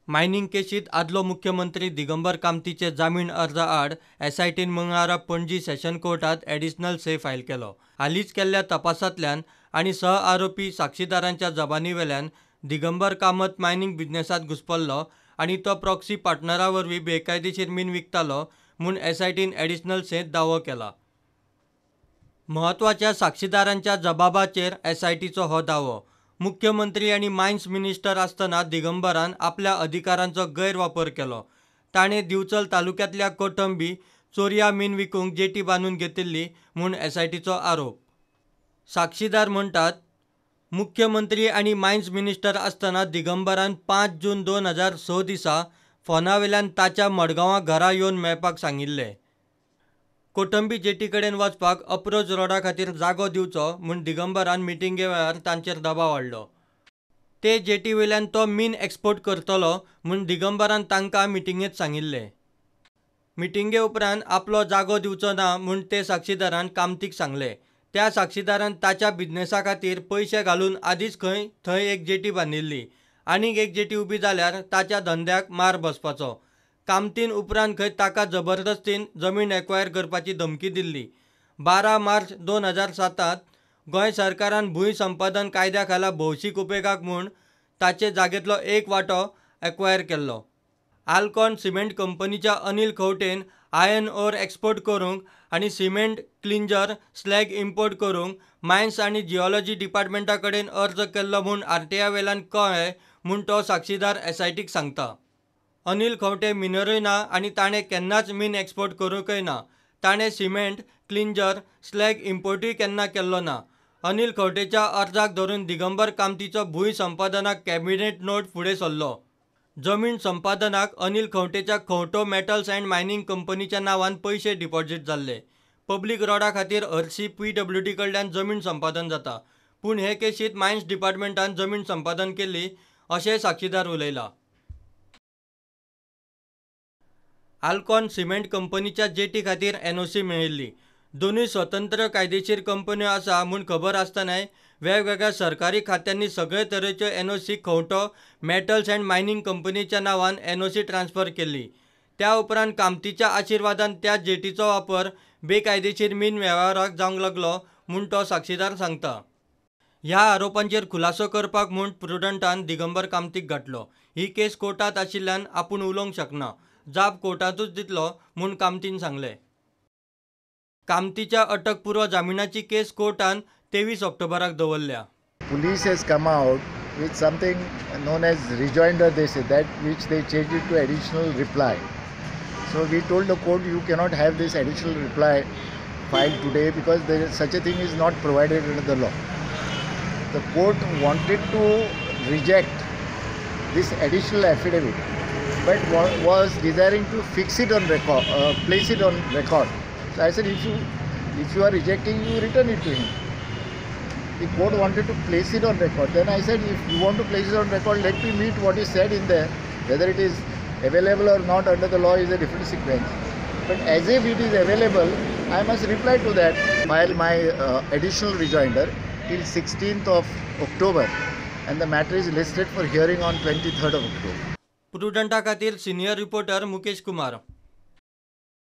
Mining केशीत आदलो मुख्यमंत्री दिगंबर कामतीचे जामीन अर्जा आड एसआयटीन मंगळारा पणजी सेशन कोर्टात एडिशनल से फायल केलो. हालींच केल्ल्या तपासांतल्यान आनी सह आरोपी साक्षीदारांच्या जबानी वेल्यान दिगंबर कामत मायनिंग बिझनेसांत घुस्पल्लो आनी तो प्रॉक्सी पार्टनरा वरवीं बेकायदेशीर मीन विकतालो म्हूण एसआयटीन एडिशनल सेंत दावो केला. म्हत्वाच्या साक्षीदारांच्या जबाबाचेर एसआयटीचो हो दावो. मुख्यमंत्री आनी मायन्स मिनिस्टर आसतना दिगंबरान आपल्या अधिकारांचो गैरवापर केलो. ताणें दिवचल तालुक्यांतल्या कोटंबी चोरया मीन विकूंक जेटी बांदून घेतिल्ली म्हूण एसआयटीचो आरोप. साक्षीदार म्हणटात, मुख्यमंत्री आनी मायन्स मिनिस्टर आसतना दिगंबरान 5 जून 2006 दिसा फोना वेल्यान ताच्या मडगांवां घरा येवन मेळपाक सांगिल्लें. कोटंबी जेटी कडेन वचपाक अप्रोच रोडा खातीर जागो दिवचो म्हूण दिगंबरान मिटिंगे वेळार तांचेर दबाव हाडलो. ते जेटी वयल्यान तो मीन एक्सपोर्ट करतलो म्हूण दिगंबरान तांकां मिटिंगेंत सांगिल्लें. मिटिंगे उपरांत आपलो जागो दिवचो ना म्हूण ते साक्षीदारान कामतीक सांगलें. त्या साक्षीदारान ताच्या बिझनेसा खातीर पयशे घालून आदींच खंय थंय एक जेटी बांदिल्ली. आनीक एक जेटी उबी जाल्यार ताच्या धंद्याक मार बसपाचो. कामतीन उपरांत खंय ताका जबरदस्तीन जमीन एक्वायर करपाची धमकी दिल्ली. 12 मार्च 2007 गोंय सरकारान भूंय संपादन कायद्या खाला भौशीक उपेगाक म्हूण ताचे जागेंतलो एक वांटो एक्वायर केल्लो. आल्कॉन सिमेंट कंपनीच्या अनिल खंवटेन आयर्न ओर एक्सपोर्ट करूंक आनी सिमेंट क्लिंजर स्लॅग इम्पोर्ट करूंक मायन्स आनी जिओलॉजी डिपार्टमेंटा कडेन अर्ज केल्लो म्हूण आरटीआय वेल्यान कळ्ळें म्हूण तो साक्षीदार एसआयटीक सांगता. अनिल खंवटे मिनरूय ना आनी ताणें केन्नाच मीन एक्सपोर्ट करूंकय ना. ताणें सिमेंट क्लिंजर स्लॅग इम्पोर्टूय केन्ना केल्लो ना. अनिल खंवटेच्या अर्जाक धरून दिगंबर कामतीचो भूंय संपादनाक कॅबिनेट नोट फुडें सरलो. जमीन संपादनाक Anil खंवटेच्या Khaunte metals and mining कंपनीच्या नांवान पयशे डिपॉझीट जाल्ले. पब्लीक रोडा खातीर हरशी पीडब्ल्यूडी कडल्यान जमीन संपादन जाता, पूण हे केशींत मायन्स डिपार्टमेंटान जमीन संपादन केल्ली अशेंय साक्षीदार उलयला. आल्कॉन सिमेंट कंपनीच्या जेटी खातीर एनओसी मेळिल्ली. दोनूय स्वतंत्र कायदेशीर कंपन्यो आसा म्हूण खबर आसतनाय वेगवेगळ्या सरकारी खात्यांनी सगळे तरेच्यो NOC Khaunte metals and mining कंपनीच्या नांवान एनओसी ट्रान्सफर केल्ली. त्या उपरांत कामतीच्या आशिर्वादान त्या जेटीचो वापर बेकायदेशीर मीन वेव्हाराक जावंक लागलो म्हूण तो साक्षीदार सांगता. ह्या आरोपांचेर खुलासो करपाक म्हूण प्रुडंटान दिगंबर कामतीक गांठलो. ही केस कोर्टांत आशिल्ल्यान आपूण उलोवंक शकना, जाप कोर्टांतूच दितलो म्हूण कामतीन सांगलें. कामतीच्या अटकपूर्व जामिनाची केस कोर्टान 23 ऑक्टोबराक दवरल्या. Police has come out with something known as rejoinder, they say that, which they changed it to additional reply. So we told the court you cannot have this additional reply filed today because there is such a thing is not provided under the law. The court wanted to reject this additional affidavit, but was desiring to fix it on record, place it on record. So I said, if you are rejecting, you return it to him. The court wanted to place it on record. Then I said, if you want to place it on record, let me meet what is said in there. Whether it is available or not under the law is a different sequence. But as if it is available, I must reply to that. File my additional rejoinder till 16th of October, and the matter is listed for hearing on 23rd of October. प्रुडंटा खातीर senior reporter Mukesh Kumar.